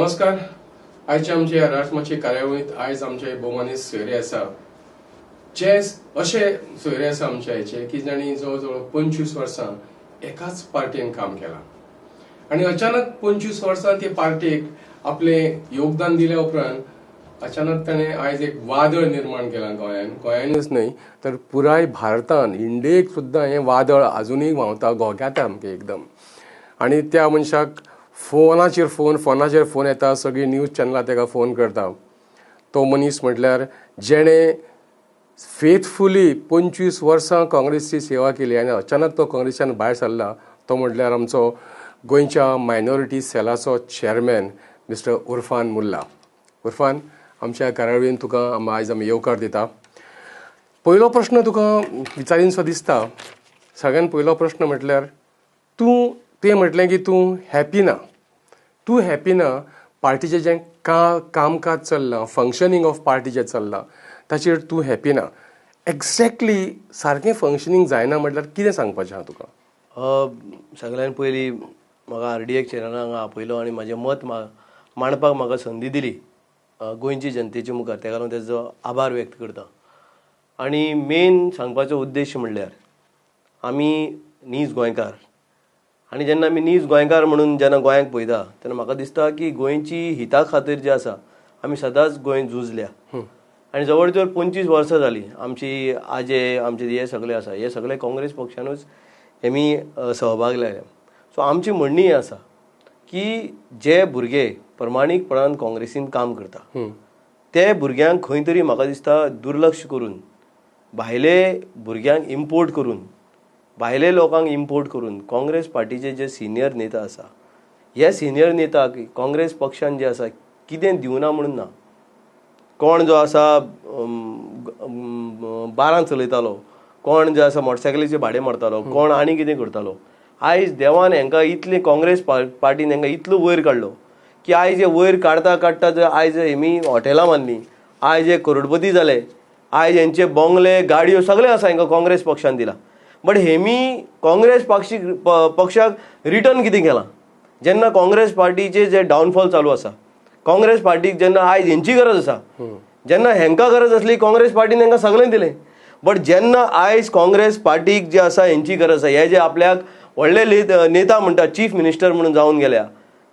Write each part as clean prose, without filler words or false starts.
नमस्कार. आयचे आमचे राजमाची कार्यावळींत आयज आमचे भोवमानी सोयरे आसा, जे अशे सोयरे आसा आमचे आयचे की जांणी जवळ जवळ 25 वर्सां एकाच पार्टीन काम केलां आनी अचानक 25 वर्सां ते पार्टीक आपलें योगदान दिल्या उपरांत अचानक ताणें आयज एक वादळ निर्माण केलां गोंयान. गोंयानूच न्हय तर पुराय भारतान, इंडियेक सुद्दां हें वादळ आजुनूय व्हांवता, घोग्याता आमकां एकदम. आनी त्या मनशाक फोनाचेर फोन, फोनाचेर फोन येता, सगळीं न्यूज चॅनलां ताका फोन करता. तो मनीस म्हटल्यार जेणें फेथफुली 25 वर्सां काँग्रेसची सेवा केली आनी अचानक तो काँग्रेसान भायर सरला, तो म्हटल्यार आमचो गोंयच्या मायनॉरिटी सेलाचो चेअरमॅन मिस्टर उर्फान मुल्ला. उर्फान, आमच्या कार्यावळीन तुका आयज आमी येवकार दिता. पयलो प्रश्न तुका विचारीनसो दिसता. सगळ्यान पयलो प्रश्न म्हटल्यार तूं तुवें म्हटलें की तूं हॅपी ना. तूं हॅपी ना पार्टीचें जें कामकाज चल्लां, फंक्शनींग ऑफ पार्टी जें चल्लां ताचेर तूं हॅपी ना. एक्झॅक्टली सारकें फंक्शनींग जायना म्हटल्यार कितें सांगपाचें आहा तुका? सगळ्यान पयलीं म्हाका RDX चॅनलान हांगा आपयलो आनी म्हाजें मत मांडपाक म्हाका संदी दिली गोंयची जनतेच्या मुखार, तेका लागून तेजो आभार व्यक्त करता. आनी मेन सांगपाचो उद्देश म्हणल्यार आमी नीज गोंयकार, आनी जेन्ना आमी नीज गोंयकार म्हणून जेन्ना गोंयांक पळयता तेन्ना म्हाका दिसता की गोंयची हिता खातीर जे आसा आमी सदांच गोंय झुजल्या. आनी जवळ जवळ 25 वर्सां जालीं आमची आजे, आमचे हे सगळे आसा, हे सगळे काँग्रेस पक्षानूच हेमी सहभाग लागल्या. सो आमची म्हणणी आसा की जे भुरगे प्रमाणीकपणान काँग्रेसीन काम करता ते भुरग्यांक खंय तरी म्हाका दिसता दुर्लक्ष करून भायले भुरग्यांक इम्पोर्ट करून, भायले लोकांक इम्पोर्ट करून काँग्रेस पार्टीचे जे सिनियर नेता आसा, हे सिनियर नेताक काँग्रेस पक्षान जे आसा कितें दिवना म्हणून ना. कोण जो आसा बारां चलयतालो, कोण जे आसा मोटरसायकलीचें भाडें मारतालो, कोण आनी कितें करतालो. आयज देवान हेंकां इतले काँग्रेस पार्टीन हेंकां इतलो वयर काडलो की आयज हे वयर काडता काडटा आयज हेमी हॉटेलां बांदलीं, आयज हे करोडपती जाले, आयज हेंचे बंगले गाडयो सगळें आसा हेंकां काँग्रेस पक्षान दिलां. बट हेमी काँग्रेस पक्षाक रिटर्न कितें केलां? जेन्ना काँग्रेस पार्टीचे जे डावनफॉल चालू आसा, काँग्रेस पार्टीक जेन्ना आयज हेंची गरज आसा, जेन्ना हेंकां गरज आसली काँग्रेस पार्टीन हेंकां सगळें दिलें. बट जेन्ना आयज काँग्रेस पार्टीक जे आसा हेंची गरज आसा, हे जे आपल्याक व्हडले नेता म्हणटा, चीफ मिनिस्टर म्हणून जावन गेल्या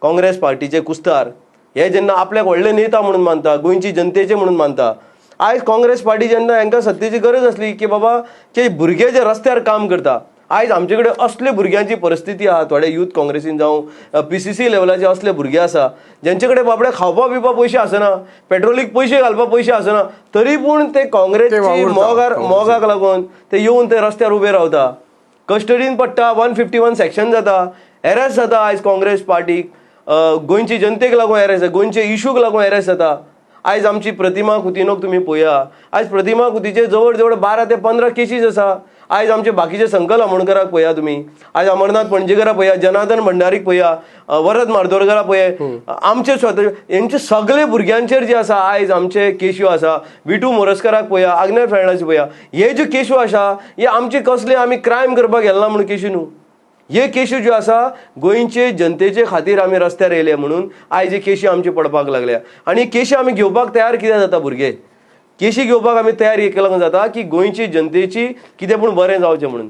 काँग्रेस पार्टीचे कुस्तार, हे जेन्ना आपल्याक व्हडले नेता म्हणून मानता, गोंयची जनतेचे म्हणून मानता, आयज काँग्रेस पार्टी जेन्ना हेंकां सत्तेची गरज आसली की बाबा जे भुरगे जे रस्त्यार काम करता, आयज आमचे कडेन असले भुरग्यांची परिस्थिती आहा. थोडे यूथ काँग्रेसीन जावं PCC लेवलाचे असले भुरगे आसा जेंचे कडेन बाबडे खावपा पिवपा पयशे आसना, पेट्रोलीक पयशे घालपाक पयशे आसना, तरी पूण ते काँग्रेसची मोगाक लागून ते येवन ते रस्त्यार उबे रावता, कस्टडीन पडटा, 151 सेक्शन जाता, एरेस्ट जाता. आयज काँग्रेस पार्टीक गोंयची जनतेक लागून एरेस्ट जाता, गोंयचे इशूक लागून एरेस्ट जाता. आयज आमची प्रतिमा कुतिनोक तुमी पळया, आयज प्रतिमा कुतीचे जवळ जवळ 12 ते 15 केसीस आसा. आयज आमचे बाकीचे संकल आमोणकराक पळया तुमी, आयज अमरनाथ पणजेकराक पळया, जनार्दन भंडारीक पळया, वरद मार्दोरकराक पळया, आमचे स्वता हेंचे सगळे भुरग्यांचेर जे आसा आयज आमचे केश्यो आसा. विटू मोरजकराक पळया, आग्नेल फेर्नांडीस पळया, हे ज्यो केश्यो आसा हे आमचे कसले आमी क्रायम करपाक गेलना म्हणून केशी न्हू, हे केशी ज्यो आसा गोंयचे जनतेचे खातीर आमी रस्त्यार येयले म्हणून आयज हे केशी आमचे पडपाक लागल्या. आनी केशी आमी घेवपाक तयार कित्याक जाता भुरगे, केशी घेवपाक आमी तयार एक लागून जाता की गोंयची जनतेची कितें पूण बरें जावचें म्हणून.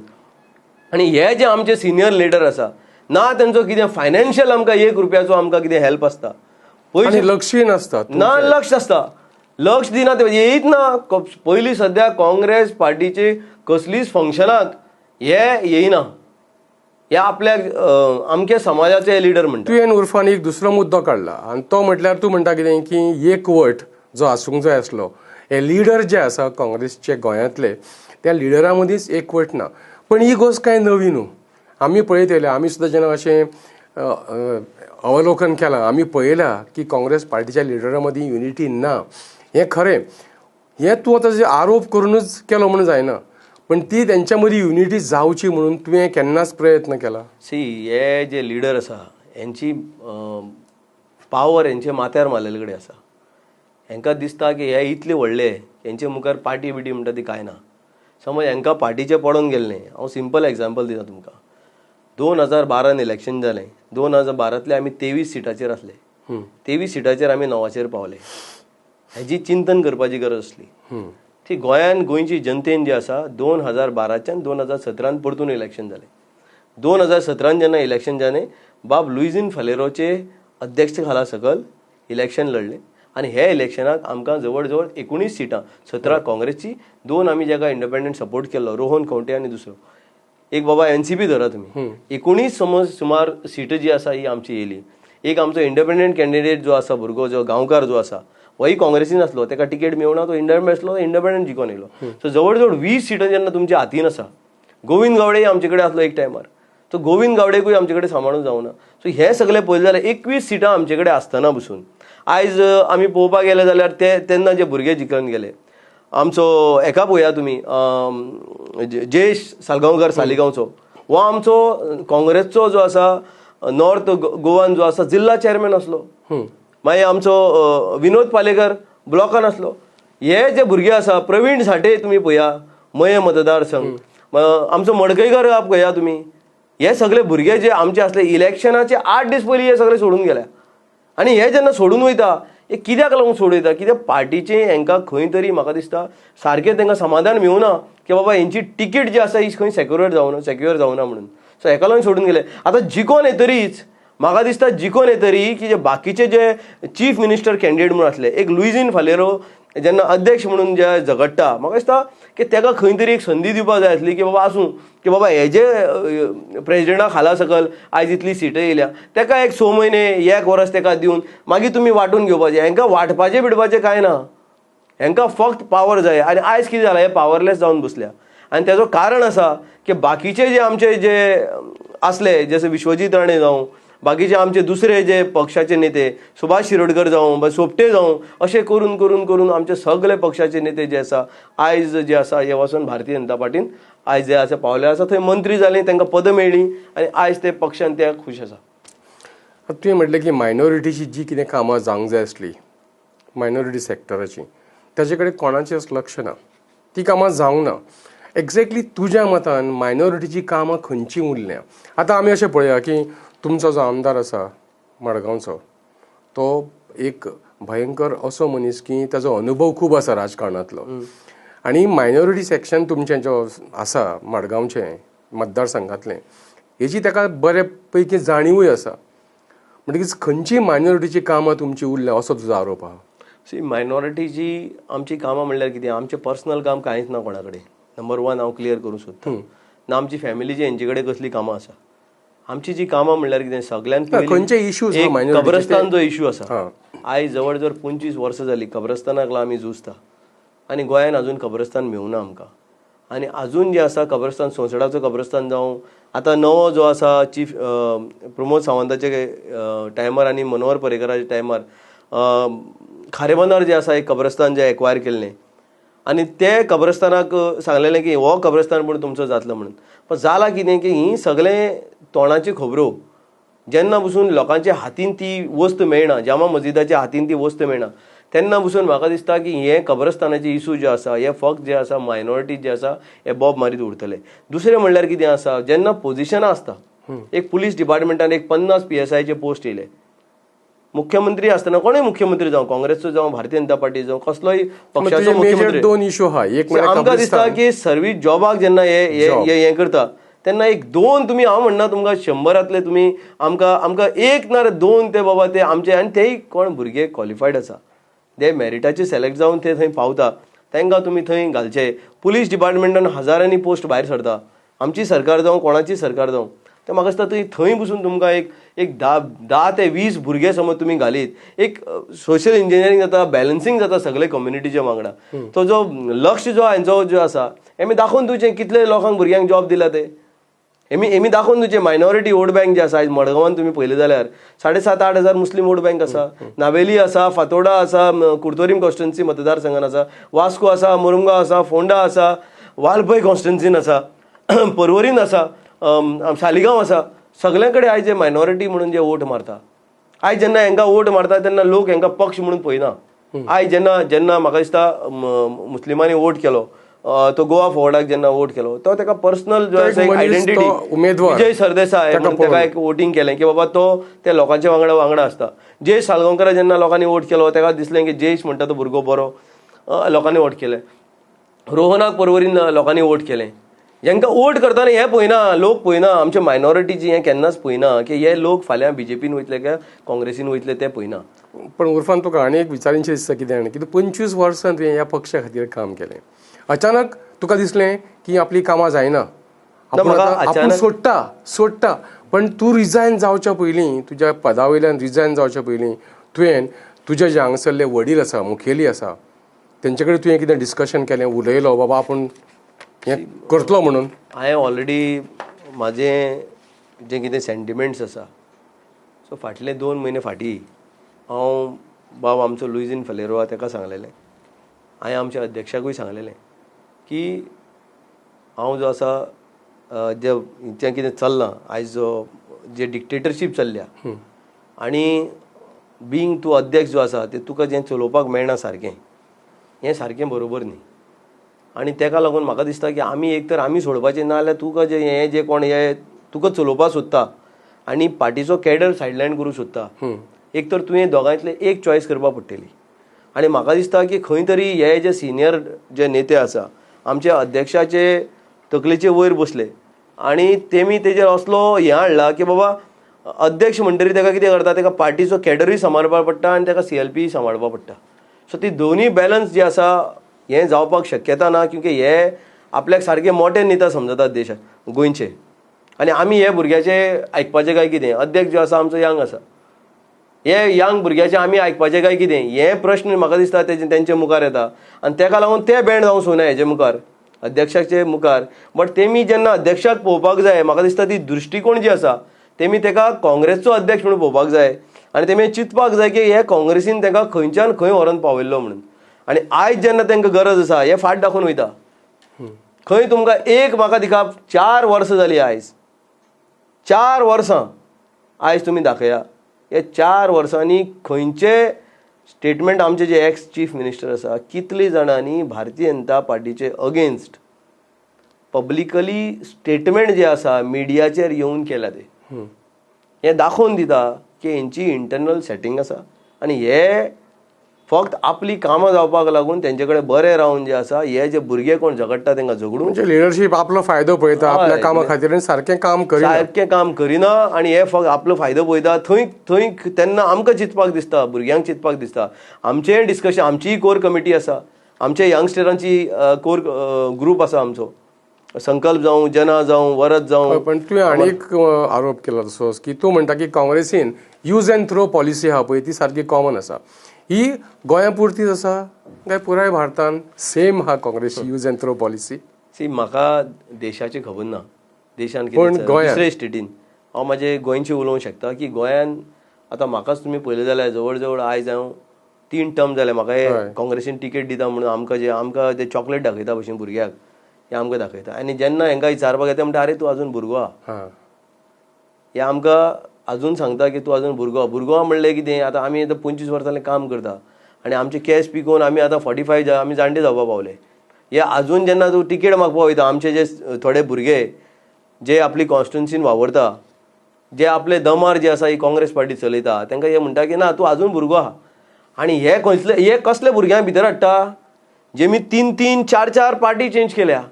आनी हे जे आमचे सिनियर लिडर आसा ना तेंचो कितें फायनान्शियल आमकां 1 रुपयाचो आमकां कितें हेल्प आसता, पयशे लक्षूय नासता, ना लक्ष आसता, लक्ष दिना, ते येयत ना. पयलीं सद्या काँग्रेस पार्टीचे कसलीच फंक्शनाक हे येयना, हे आपल्याक आमच्या समाजाचे लिडर म्हणटा. तुवें उर्फान एक दुसरो मुद्दो काडला आनी तो म्हटल्यार तूं म्हणटा कितें की एकवट जो आसूंक जाय आसलो, हे लिडर जे आसा काँग्रेसचे गोंयांतले त्या लिडरां मदींच एकवट ना. पण ही गोश्ट कांय नवी न्हू, आमी पळयत येयल्या, आमी सुद्दां जेन्ना अशें अवलोकन केलां, आमी पळयलां की काँग्रेस पार्टीच्या लिडरां मदीं युनिटी ना. हें खरें, हें तूं आतां जे आरोप करूनच केलो म्हणून जायना, पण ती तेंच्या मदीं युनिटी जावची म्हणून तुवें केन्नाच प्रयत्न केला? सी, हे जे लिडर आसा हेंची पावर हेंचे माथ्यार मारलेले कडेन आसा. हेंकां दिसता की हे इतले व्हडले, हेंचे मुखार पार्टी बिटी म्हणटा ती कांय ना. समज हेंकां पार्टीचें पडोन गेल्लें, हांव सिंपल एग्जाम्पल दिता तुमकां. 2012 इलेक्शन जालें, 2012 आमी 23 सिटाचेर आसले. 23 सिटाचेर आमी 9 पावले. हेजी चिंतन करपाची गरज आसली. ती गोंयान गोंयची जनतेन जी आसा 2012च्यान 2017 परतून इलेक्शन जालें. 2017 जेन्ना इलेक्शन जालें, बाब लुईझीन फालेरोचे अध्यक्ष खाला सकल इलेक्शन लढलें आनी हे इलेक्शनाक आमकां जवळ जवळ 19 सिटां, 17 काँग्रेसची, 2 आमी जाका इंडिपेंडंट सपोर्ट केल्लो रोहन खंवटे आनी दुसरो एक बाबा एनसीपी धरा तुमी, 19 समज सुमार सीटां जी आसा ही आमची येयली. एक आमचो इंडिपेंडंट कॅन्डिडेट जो आसा भुरगो जो गांवकार जो आसा होय काँग्रेसीन आसलो, ताका तिकेट मेळना, तो इंडिपेंडंट आसलो, इंडिपेंडंट जिखोन येयलो. सो जवळ जवळ 20 सिटां जेन्ना तुमच्या हातीन आसा, गोविंद गावडे आमचे कडेन आसलो एक टायमार, तो गोविंद गावडेकूय आमचे कडेन सांबाळून जावना. सो हे सगळे पळयलें जाल्यार 21 सिटां आमचे कडेन आसतना बसून आयज आमी पळोवपाक गेले जाल्यार ते तेन्ना जे भुरगे जिखून गेले, आमचो एका पळया तुमी जयेश सालगांवकर सालिगांवचो, हो आमचो काँग्रेसचो जो आसा नॉर्थ गोवान जो आसा जिल्हा चेअरमॅन आसलो. मागीर आमचो विनोद पालेकर ब्लॉकान आसलो. हे जे भुरगे आसा, प्रवीण साठे तुमी पळया मये मतदारसंघ, आमचो मडकयकर पळया तुमी, हे सगळे भुरगे जे आमचे आसले इलेक्शनाचे 8 दीस पयलीं हे सगळे सोडून गेले. आनी हे जेन्ना सोडून वयता, हे कित्याक लागून सोडून वयता, कित्याक पार्टीचें हेंकां खंय तरी म्हाका दिसता सारकें तांकां समाधान मेळना की बाबा हेंची तिकीट जी आसा ही खंय सेक्युर जावना म्हणून. सो हेका लागून सोडून गेले. आतां जिखोन येतरीच म्हाका दिसता जिखोन येतरी की जे बाकीचे जे चीफ मिनिस्टर कॅन्डिडेट म्हणून आसले, एक लुईझीन फालेरो जेन्ना अध्यक्ष म्हणून जे झगडटा, म्हाका दिसता की ताका खंय तरी एक संदी दिवपाक जाय आसली की बाबा आसूं की बाबा हे जे प्रेजिडेंटा खाला सकल आयज इतली सिटां येयल्या, ताका एक 6 म्हयने 1 वर्स ताका दिवन मागीर तुमी वांटून घेवपाचें. हेंकां वांटपाचें बिडपाचें कांय ना, हेंकां फक्त पावर जाय. आनी आयज कितें जालां, हे पावरलेस जावन बसल्या. आनी तेजो कारण आसा की बाकीचे जे आमचे जे आसले, जशे विश्वजीत राणे जावं, बाकीचे आमचे दुसरे जे पक्षाचे नेते सुभाष शिरोडकर जावं, सोपटे जावं, अशें करून करून करून आमचे सगळे पक्षाचे नेते जे आसा आयज जे आसा हे वचून भारतीय जनता पार्टीन आयज जे आसा पावले आसा, थंय मंत्री जाले, तांकां पदां मेळ्ळीं आनी आयज ते पक्षान ते खूश आसा. तुवें म्हटलें की मायनॉरिटीची जी कितें कामां जावंक जाय आसली मायनॉरिटी सेक्टराची, ताजे कडेन कोणाचेंच लक्ष ना, ती कामां जावंक ना. एक्झॅक्टली तुज्या मतान मायनॉरिटीची कामां खंयची उरल्या? आतां आमी अशें पळया की तुमचो जो आमदार आसा मडगांवचो, तो एक भयंकर असो मनीस की ताजो अनुभव खूब आसा राजकारणांतलो, आनी मायनॉरिटी सेक्शन तुमचें जो आसा मडगांवचें मतदारसंघांतलें, हेजी ताका बरे पैकी जाणीवूय आसा. म्हणटकीच खंयची मायनॉरिटीची कामां तुमची उरल्या असो तुजो आरोप आहा? सी, मायनॉरिटीची आमची कामां म्हणल्यार कितें, आमचें पर्सनल काम कांयच ना कोणा कडेन. नंबर 1 हांव क्लियर करूंक सोदतां ना आमची फॅमिलीची हेंचे कडेन कसलीं कामां आसा. आमची जी कामां म्हणल्यार कितें, सगळ्यांत खंयचे इश्यूज, कब्रस्तान जो इश्यू आसा, आयज जवळ जवळ 25 वर्सां जाली कब्रस्तानाक लागून आमी झुजता आनी गोंयान अजून कब्रस्तान मेळूना आमकां. आनी अजून जे आसा कब्रस्तान, सोंसडाचो कब्रस्तान जावं, आतां नवो जो आसा चीफ प्रमोद सावंताचे टायमार आनी मनोहर पर्रीकराच्या टायमार खारेबांदार जे आसा एक कब्रस्तान जे एक्वायर केल्लें आनी ते कब्रस्तानाक सांगलेलें की हो कब्रस्तान पूण तुमचो जातलो म्हणून. पण जालां कितें की ही सगळें तोंडाची खबरो जेन्ना बसून लोकांच्या हातीन ती वस्त मेळना, जामा मस्जिदाच्या हातीन ती वस्त मेळना, तेन्ना बसून म्हाका दिसता की हे कब्रस्तानाचे इशू जे आसा हे फक्त जे आसा मायनॉरिटी जे आसा हे बॉब मारीत उरतले. दुसरें म्हणल्यार कितें आसा, जेन्ना पोजिशनां आसता, एक पुलीस डिपार्टमेंटान एक 50 PSIचे पोस्ट येयले, मुख्यमंत्री आसतना कोणूय मुख्यमंत्री जावं, काँग्रेसचो जावं, भारतीय जनता पार्टी जावं, कसलोय पक्षाचो मुख्यमंत्री, दोन इशू आहा. एक आमकां दिसता की सर्वीस जॉबाक जेन्ना हे हे करता तेन्ना एक 2 तुमी, हांव म्हणना तुमकां 100 तुमी आमकां आमकां 1 ना 2 ते बाबा ते आमचे, आनी तेय कोण भुरगे क्वॉलिफायड आसा, ते मेरिटाचे सिलेक्ट जावन ते थंय पावता, तांकां तुमी थंय घालचे. पुलीस डिपार्टमेंटान हजारांनी पोस्ट भायर सरता, आमची सरकार जावं कोणाची सरकार जावं, ते म्हाका दिसता थंय थंय बसून तुमकां एक एक 10 ते 20 भुरगे समज तुमी घालीत, एक सोशल इंजिनियरींग जाता, बॅलन्सींग जाता सगळे कम्युनिटीच्या वांगडा. तो जो लक्ष जो हेंचो जो आसा हेमी दाखोवन दिवचें कितले लोकांक भुरग्यांक जॉब दिला ते, हेमी दाखोवन दिवचें. मायनॉरिटी वोट बँक जे आसा आयज मडगांवान तुमी पळयलें जाल्यार 7,500-8 हजार मुस्लीम वोट बँक आसा, नावेली आसा, फातोर्डा आसा, कुर्तोरीम कॉन्स्टिट्युएन्सी मतदारसंघान आसा, वास्को आसा, मुरुमगांव आसा, फोंडा आसा, वालपय कॉन्स्टिट्युएन्सीन आसा, परवरीन आसा, सालिगांव आसा. सगळ्यां कडेन आयज जे मायनॉरिटी म्हणून जे वोट मारता, आयज जेन्ना हेंकां वोट मारता तेन्ना लोक हेंकां पक्ष म्हणून पळयना. आयज जेन्ना जेन्ना म्हाका दिसता मुस्लिमांनी वोट केलो, तो गोवा फॉरवर्डाक जेन्ना वोट केलो तो ताका पर्सनल जो आसा एक आयडेंटिटी उमेदवार विजय सरदेसाय म्हणून ताका एक वोटींग केलें की बाबा तो त्या लोकांच्या वांगडा वांगडा आसता. जयेश साळगांवकारा जेन्ना लोकांनी वोट केलो ताका दिसलें की जयेश म्हणटा तो भुरगो बरो, लोकांनी वोट केलें. रोहनाक परवरीन लोकांनी वोट केलें. जेंका वोट करतना हें पळयना, लोक पळयना, आमचे मायनॉरिटीची हें केन्नाच पळयना की हे लोक फाल्यां बीजेपीन वयतले काय काँग्रेसीन वयतले ते पळयना. पण उर्फान तुका आनी एक विचारीनशें दिसता कितें जाणा की तूं 25 वर्सां तुवें ह्या पक्षा खातीर काम केलें, अचानक तुका दिसलें की आपली कामां जायना, आपूण सोडटा सोडटा, पण तूं रिजायन जावच्या पयलीं, तुज्या पदा वयल्यान रिजायन जावच्या पयलीं तुवें तुज्या जे हांगासरले वडील आसा, मुखेली आसा, तेंचे कडेन तुवें कितें डिस्कशन केलें, उलयलो बाबा आपूण हें करतलो म्हणून? हांवें ऑलरेडी म्हाजें जें कितें सेंटिमेंट्स आसा, सो फाटले 2 म्हयने फाटीं हांव बाब आमचो लुईझीन फलेरो आहा ताका सांगलेलें, हांवें आमच्या अध्यक्षाकूय सांगलेलें की हांव जो आसा जें कितें चल्लां आयज जो जे डिक्टेटरशीप चल्ल्या आनी बींग तूं अध्यक्ष जो आसा तें तुका जें चलोवपाक मेळना सारकें, हें सारकें बरोबर न्ही. आनी ताका लागून म्हाका दिसता की आमी एक तर आमी सोडपाचें, ना जाल्यार तुका जें हें जें कोण हे तुका चलोवपाक सोदता आनी पार्टीचो कॅडर सायडलायन करूंक सोदता, एक तर तुवें दोगांतलें एक चॉयस करपाक पडटली. आनी म्हाका दिसता की खंय तरी हे जे सिनियर जे नेते आसा आमच्या अध्यक्षाचे तकलेचे वयर बसले आनी तेमी तेजेर असलो हें हाडला की बाबा अध्यक्ष म्हणटरी ताका कितें करता, ताका पार्टीचो कॅडरूय सांबाळपाक पडटा आनी ताका CLP सांबाळपाक पडटा. सो ती दोनूय बॅलन्स जे आसा हें जावपाक शक्यता ना, क्योंकि हे आपल्याक सारके मोटे नेता समजतात देशाक गोंयचे, आनी आमी हे भुरग्याचे आयकपाचें काय कितें. अध्यक्ष जो आसा आमचो यंग आसा, हे यंग भुरग्याचे आमी आयकपाचें काय कितें हे प्रश्न म्हाका दिसता तेंचे मुखार येता आनी ताका लागून ते बँड जावंक सोदना हेजे मुखार, अध्यक्षाचे मुखार. बट तेमी जेन्ना अध्यक्षाक पळोवपाक जाय, म्हाका दिसता ती दृश्टिकोण जी आसा तेमी ताका काँग्रेसचो अध्यक्ष म्हणून पळोवपाक जाय आनी तेमी चिंतपाक जाय की हे काँग्रेसीन ताका खंयच्यान खंय व्हरोन पावयल्लो म्हणून. आनी आयज जेन्ना तांकां गरज आसा हे फाट दाखोवन वयता खंय. तुमकां एक म्हाका दिका 4 वर्सां जालीं आयज, 4 वर्सां आयज तुमी दाखया हे 4 वर्सांनी खंयचे स्टेटमेंट आमचे जे एक्स चीफ मिनिस्टर आसा कितले जाणांनी भारतीय जनता पार्टीचे अगेन्स्ट पब्लिकली स्टेटमेंट जे आसा मिडियाचेर येवन केला ते हें दाखोवन दिता की हेंची इंटरनल सेटींग आसा आनी हे फक्त आपली कामां जावपाक लागून तेंचे कडेन बरें रावन जे आसा हे जे भुरगे कोण झगडटा तांकां झगडूं, म्हणजे लिडरशीप आपलो फायदो पळयता, आपल्या कामा खातीर सारकें काम करिना, सारकें काम करिना आनी हे फक्त आपलो फायदो पळयता. थंय थंय तेन्ना आमकां चिंतपाक दिसता, भुरग्यांक चिंतपाक दिसता. आमचें डिस्कशन, आमचीय कोर कमिटी आसा, आमचे यंगस्टरांची कोर ग्रूप आसा आमचो, संकल्प जावं, जना जावं, वरद जावं. पण तुवें आनी एक आरोप केला तसोच की तूं म्हणटा की काँग्रेसीन यूज अँड थ्रो पॉलिसी आहा पळय ती सारकी कॉमन आसा, ही गोंया पुरतीच आसा काय पुराय भारतान सेम आहा Congress use and throw policy? See म्हाका देशाची खबर ना, देशान कितें दुसरे स्टेटीन हांव म्हाजे गोंयचें उलोवंक शकता की गोंयान आतां म्हाकाच तुमी पळयलें जाल्यार जवळ जवळ आयज हांव 3 टर्म जाले म्हाका हे काँग्रेसीन टिकेट दिता म्हणून आमकां जे आमकां ते चॉकलेट दाखयता भशेन भुरग्याक हे आमकां दाखयता. आनी जेन्ना हेंकां विचारपाक येता म्हणटा आरे तूं अजून भुरगो आहा, हे आमकां अजून सांगता की तूं अजून भुरगो. भुरगो म्हणलें कितें, आतां आमी आतां 25 वर्सां काम करता आनी आमचे केस पिकोवन आमी आतां 45 आमी जाणटे जावपाक पावले. हे अजून जेन्ना तूं टिकेट मागपाक वयता आमचे जे थोडे भुरगे जे आपली कॉन्स्टिट्युन्सीन वावरता, जे आपले दमार जे आसा ही काँग्रेस पार्टी चलयता, तांकां हे म्हणटा की ना तूं अजून भुरगो आहा. आनी हे खंयसले हे कसले भुरग्यांक भितर हाडटा जेमी 3 3 4 4 पार्टी चेंज केल्या,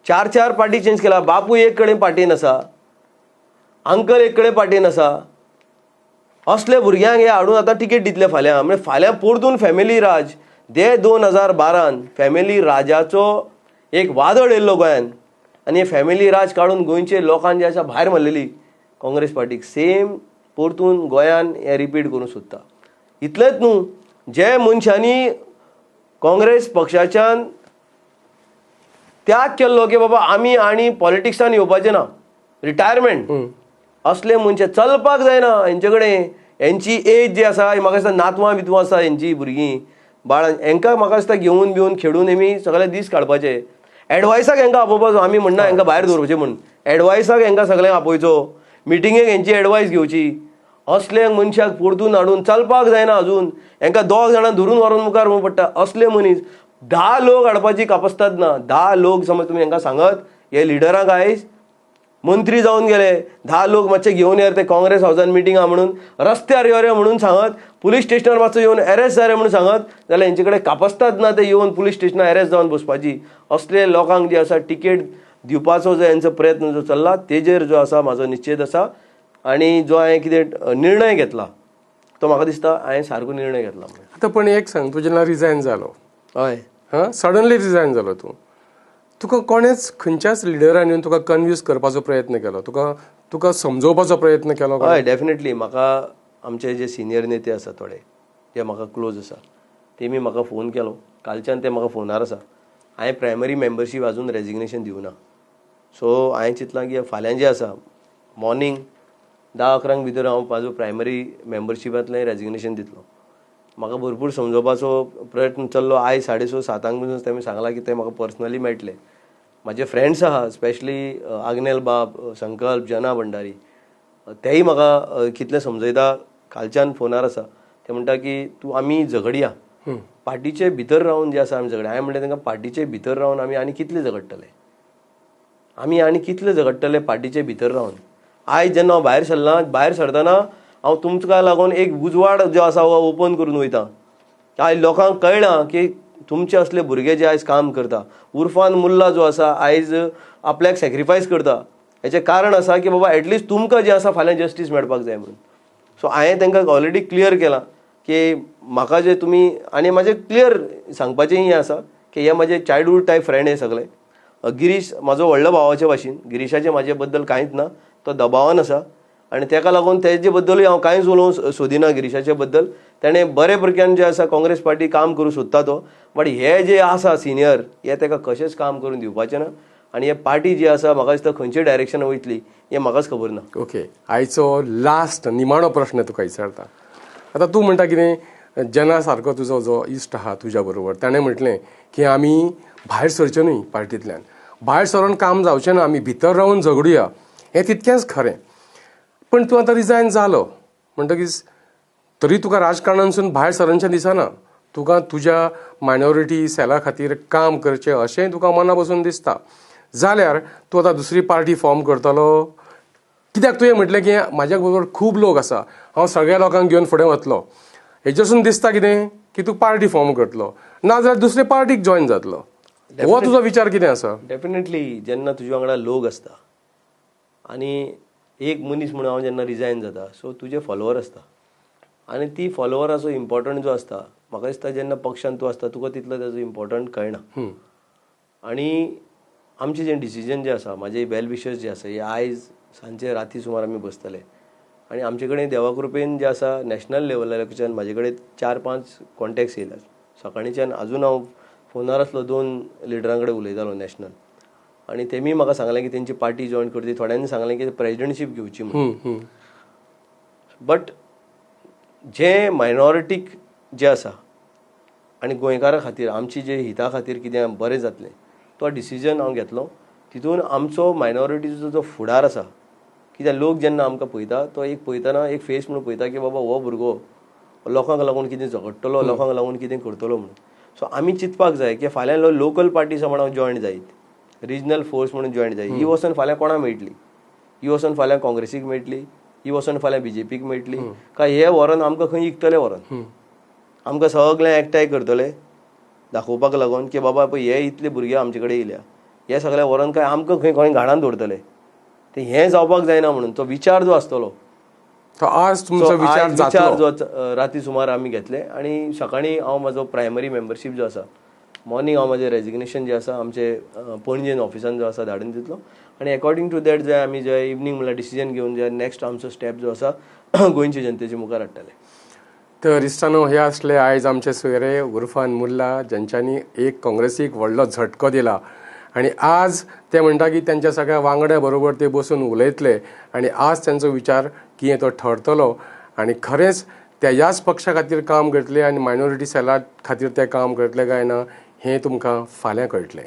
4 4 पार्टी चेंज केल्या. बापूय एक कडेन पार्टीन आसा, अंकल एक कडेन पार्टीन आसा, असले भुरग्यांक हे हाडून आतां टिकेट दितले फाल्यां. म्हणजे फाल्यां परतून फॅमिली राज दे 2012 फॅमिली राजाचो एक वादळ येयल्लो गोंयान आनी हे फॅमिली राज काडून गोंयचे लोकांक जे आसा भायर मारलेली काँग्रेस पार्टीक, सेम परतून गोंयान हे रिपीट करूंक सोदता. इतलेंच न्हू, जे मनशांनी काँग्रेस पक्षाच्यान त्याग केल्लो की बाबा आमी आनी पॉलिटिक्सान येवपाचें ना, रिटायरमेंट, असले मनशे चलपाक जायना हेंचे कडेन. हेंची एज जी आसा म्हाका दिसता नातवां बितवां आसा हेंची भुरगीं बाळां, हेंकां म्हाका दिसता घेवन बिवन खेडून हेमी सगळे दीस काडपाचे. एडवायसाक हेंकां आपोवपाचो, आमी म्हणना हेंकां भायर दवरपाचें म्हूण, एडवायसाक हेंकां सगळ्यांक आपोवचो, मिटिंगेक हेंची एडवायस घेवची. असले मनशाक परतून हाडून चलपाक जायना अजून, हेंकां 2 जाणां धरून व्हरून मुखार व्हरूंक पडटा. असले मनीस 10 लोक हाडपाची कापस्ताद ना. 10 लोक समज तुमी हांकां सांगत हे लिडरांक आयज मंत्री जावन गेले 10 लोक मातशे घेवन येर ते काँग्रेस हावसान मिटींग आहा म्हणून रस्त्यार यो रे म्हणून सांगत, पुलीस स्टेशनार मातसो येवन अरेस्ट जाय रे म्हणून सांगत जाल्यार हेंचे कडेन कापस्ताद ना ते येवन पुलीस स्टेशनार अरेस्ट जावन बसपाची. असले लोकांक जे आसा टिकेट दिवपाचो जो हेंचो प्रयत्न जो चल्ला तेजेर जो आसा म्हाजो निश्चेद आसा आनी जो हांवें कितें निर्णय घेतला तो म्हाका दिसता हांवें सारको निर्णय घेतला. आतां पण एक सांग, तूं जेन्ना रिजायन जालो, हय हां, सडनली रिजायन जालो तूं, तुका कोणेच खंयच्याच लिडरान येवन तुका कन्विन्स करपाचो प्रयत्न केलो, तुका समजोवपाचो प्रयत्न केलो? हय, डेफिनेटली. म्हाका आमचे जे सिनियर नेते आसा थोडे जे म्हाका क्लोज आसा तेमी म्हाका फोन केलो कालच्यान, ते म्हाका फोनार आसा. हांवें प्रायमरी मेंबरशीप अजून रेजिग्नेशन दिवना, सो हांवें चिंतलां की फाल्यां जें आसा मॉर्निंग 10-11 भितर हांव म्हाजो प्रायमरी मेंबरशिपांतलें रेजिग्नेशन दितलो. म्हाका भरपूर समजोवपाचो प्रयत्न चल्लो. आयज 6:30-7 पसून तेमी सांगलां की ते म्हाका पर्सनली मेळटले. म्हाजे फ्रेंड्स आहा स्पेशली आग्नेल बाब, संकल्प, जना भंडारी, तेय म्हाका कितलें समजयता कालच्यान फोनार आसा. ते म्हणटा की तूं आमी झगडया, पार्टीचे भितर रावन जे आसा आमी झगडया. हांवें म्हणलें तांकां पार्टीचे भितर रावन आमी आनी कितले झगडटले, आमी आनी कितले झगडटले पार्टीचे भितर रावन. आयज जेन्ना हांव भायर सरला, भायर सरतना हांव तुमकां लागून एक उजवाड जो आसा हो ओपन करून वयता. आयज लोकांक कळ्ळां की तुमचे असले भुरगे जे आयज काम करता, उर्फान मुल्ला जो आसा आयज आपल्याक सॅक्रिफायस करता, हेचें कारण आसा की बाबा एटलिस्ट तुमकां जें आसा फाल्यां जस्टीस मेळपाक जाय म्हणून. सो हांवें तांकां ऑलरेडी क्लियर केलां की म्हाका जे तुमी, आनी म्हाजें क्लियर सांगपाचें हें आसा की हे म्हाजे चायल्डहूड टायप फ्रेंड हे सगळे. गिरीश म्हाजो व्हडलो भावाचे भाशेन, गिरीशाचें म्हाजे बद्दल कांयच ना, तो दबावान आसा आनी तेका लागून तेजे बद्दलूय हांव कांयच उलोवंक सोदिना. गिरीशाचे बद्दल तेणें बरे प्रकारान जे आसा काँग्रेस पार्टी काम करूंक सोदता तो, बट हे जे आसा सिनियर हे तेका कशेंच काम करून दिवपाचें ना. आनी हे पार्टी जी आसा म्हाका दिसता खंयचे डायरेक्शन वयतली हें म्हाकाच खबर ना. ओके, आयचो लास्ट निमाणो प्रश्न तुका विचारता. आतां तूं म्हणटा कितें, जना सारको तुजो जो इश्ट आहा तुज्या बरोबर, ताणें म्हटलें की आमी भायर सरचें न्हय पार्टींतल्यान, भायर सरून काम जावचें ना, आमी भितर रावन झगडुया, हें तितकेंच खरें. पण तूं आतां रिजायन जालो म्हणटकीच तरी तुका राजकारणांतसून भायर सरनशें दिसना, तुका तुज्या मायनॉरिटी सेला खातीर काम करचें अशेंय तुका मना बसून दिसता, जाल्यार तूं आतां दुसरी पार्टी फॉर्म करतलो कित्याक? तुवें म्हटलें की म्हाज्या बरोबर खूब लोक आसा, हांव सगळ्या लोकांक घेवन फुडें वतलो, हेजेसून दिसता कितें की तूं पार्टी फॉर्म करतलो, नाजाल्यार दुसरे पार्टीक जॉयन जातलो. हो तुजो विचार कितें आसा? डेफिनेटली जेन्ना तुज्या वांगडा लोक आसता आनी एक मनीस म्हणून हांव जेन्ना रिजायन जाता सो तुजे फॉलोवर आसता आनी ती फॉलोवराचो इम्पॉर्टंट जो आसता म्हाका दिसता जेन्ना पक्षान तूं आसता तुका तितलो ताजो इम्पॉर्टंट कळना. आनी आमचें जें डिसिजन जें आसा, म्हाजे वेल विशर्स जे आसा, हे आयज सांजचे राती सुमार आमी बसतले आनी आमचे कडेन देवा कृपेन जे आसा नॅशनल लेवलाच्यान म्हाजे कडेन 4-5 कॉन्टेक्ट्स येयल्यात. सकाळीच्यान आजून हांव फोनार आसलो, 2 लिडरां कडेन उलयतालो नॅशनल, आनी तेमी म्हाका सांगलें की तेंची पार्टी जॉयन करची, थोड्यांनी सांगलें की प्रेजिडेंटशीप घेवची म्हणून. बट जे मायनॉरिटीक जे आसा आनी गोंयकारां खातीर आमची जे हिता खातीर कितें बरें जातलें तो डिसिजन हांव घेतलो. तितून आमचो मायनॉरिटीचो जो फुडार आसा, कित्याक लोक जेन्ना आमकां पळयता तो एक पळयतना एक फेस म्हणून पळयता की बाबा हो भुरगो लोकांक लागून कितें झगडटलो, लोकांक लागून कितें करतलो म्हणून. सो आमी चिंतपाक जाय की फाल्यां लोकल पार्टी समज हांव जॉयन जायत, रिजनल फोर्स म्हणून जॉयन जायत, ही वचून फाल्यां कोणाक मेळटली? ही वचून फाल्यां काँग्रेसीक मेळटली, ही वचून फाल्यां बीजेपीक मेळटली, काय हे व्हरोन आमकां खंय इकतले व्हरोन आमकां सगळें एकठांय करतले दाखोवपाक लागून की बाबा पळय हे इतले भुरगे आमचे कडेन येयल्या, हे सगळे व्हरोन काय आमकां खंय खंय घाणान दवरतले. ते हें जावपाक जायना म्हणून तो विचार जो आसतलो तो आज तुमचो विचार जो राती सुमार आमी घेतले. आनी सकाळीं हांव म्हाजो प्रायमरी मेंबरशीप जो आसा, मॉर्निंग हांव म्हाजें रेजिग्नेशन जें आसा आमचे पणजेन ऑफिसान जो आसा धाडून दितलो आनी एकॉर्डिंग टू that जे आमी जे इवनींग म्हणल्यार डिसिजन घेवन जे नॅक्स्ट आमचो स्टेप जो आसा गोंयचे जनतेचे मुखार हाडटले. तर इश्टानो, हे आसले आयज आमचे सोयरे उर्फान मुल्ला, ज्यांच्यांनी एक काँग्रेसीक व्हडलो झटको दिला आनी आज ते म्हणटा की त्यांच्या सगळ्या वांगड्या बरोबर ते बसून उलयतले आनी आज त्यांचो विचार कितें तो ठरतलो आनी खरेंच त्या ह्याच पक्षा खातीर काम करतले आनी मायनॉरिटी सेला खातीर ते काम करतले काय ना हें तुमकां फाल्यां कळटलें.